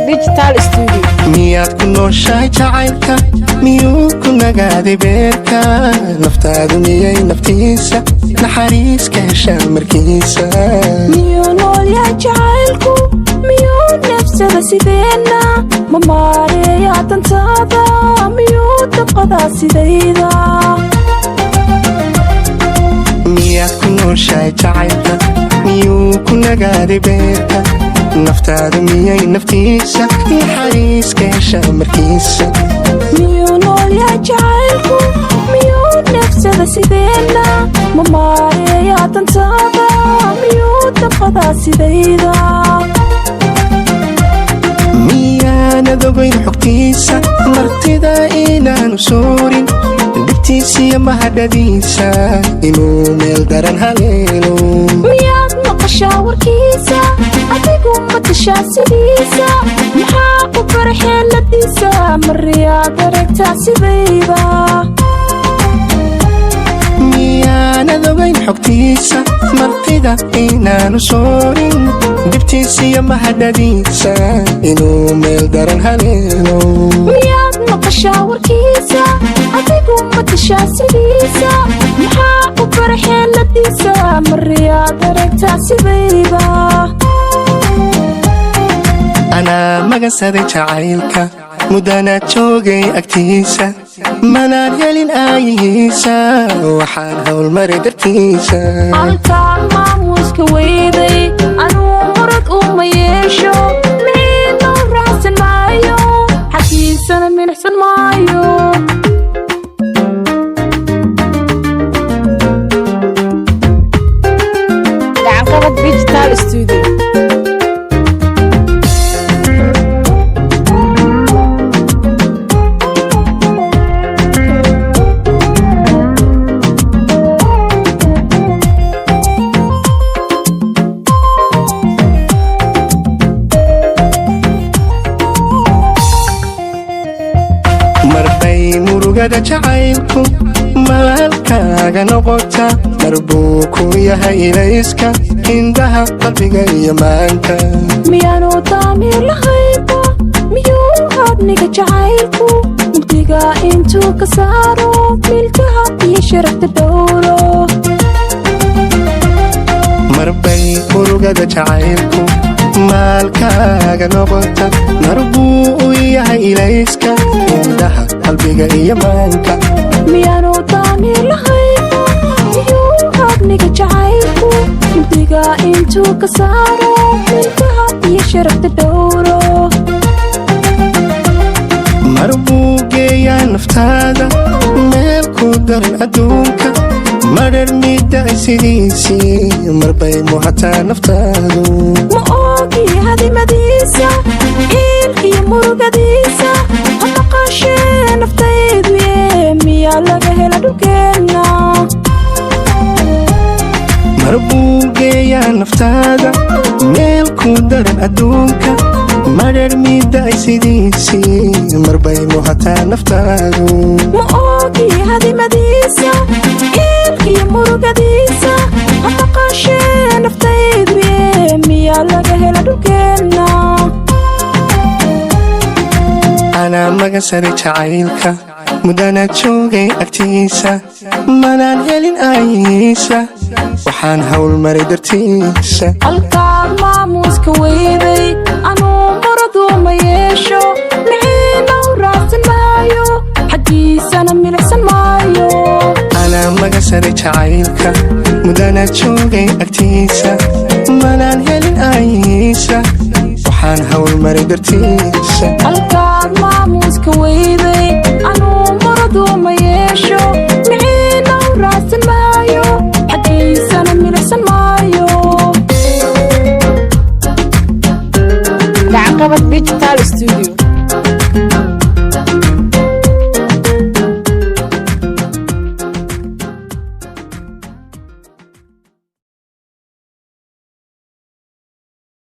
Digital Studio. Miyaad ku nooshahay jacaylka? Miyuu ku nagaaday beerka? Naftaadu miyay naftiisa naxariis ka heshaa markiisa? Miyuu nool yahay jacaylku? Miyuu neefsada sideenna? Ma maareeyaa dantaada? Miyuu dabqadaa sidayda? Miyaad ku nooshahay jacaylka? Miyuu ku nagaaday beerka? Naftaadu miyay naftiisa naxariis ka heshaa markiisa? Miyuu nool yahay jacaylku? Miyuu neefsada sideenna? Ma maareeyaa dantaada? Miyuu dabqadaa sidayda? Miyaanad ogayn xogtiisa, martida inaanu soorin, dhibtiisiyo mahadhadiisa inuu meel daran haleelo? Miyaad maqashaa warkiisa? Adigu ma tashaa sidiisa? Maxaa ku bara xeeladiisa? Mariyaad aragtaa sidayda? Miyaanad ogayn xogtiisa, martida inaanu soorin, dhibtiisiyo mahadhadiisa inuu meel daran haleelo? Miyaad maqashaa warkiisa? Adigu ma tashaa sidiisa? Maxaa ku bara xeeladiisa? Mariyaad aragtaa sidayda? Anaa magansaday jacaylka, muddanaad joogay agtiisa, manaan helin aayihiisa, waxaan howlmaray dartiisa. Halkaan maamuuska weyday, anuu murad uma yeesho, miciinoo raacsan maayo, xaggiisana milicsan maayo. Gacanqabad Digital Studio. Marbay murugada jacaylku maalkaaga noqota, mar buu ku yahay ilayska indhaha, qalbiga iyo maanka. Miyaanu daamiir lahayba? Miyuu hadniga jacaylku mugdiga intuu ka saaro milkaha iyo sharafta dhowro? Marbay murugada jacaylku maalkaaga noqota, mar buu u yahay ilayska indhaha, qalbiga iyo maanka. Miyaanu daamiir lahayba? Miyuu hadniga jacaylku mugdiga intuu ka saaro milkaha iyo sharafta dhowro? Mar buu geeyaa naftaada meel ku daran adduunka, madhar midda sidiisii, marbay muhataa naftaadu. Ma oogi hadimadiisa, iilkiyo murugadiisa, ha maqashee naftaydu ye, miyaa laga hela dhulkeenna? Mar buu geeyaa naftaada meel ku daran adduunka, madhar midda sidiisii, marbay muhataa naftaadu. Ma oogi hadimadiisa, iilkiyo murugadiisa, ha maqashee naftaydu ye, miyaa laga hela dhulkeenna? Anaa magansaday jacaylka, muddanaad joogay agtiisa, manaan helin aayihiisa, waxaan howlmaray dartiisa. Halkaad maamuuska weyday, anuu muradu ma yeesho, miciinow raacsan maayo, xaggiisana milicsan maayo. Anaa magansaday jacaylka, muddanaad joogay agtiisa, manaan helin aayihiisa, waxaan howlmaray dartiisa. Halkaad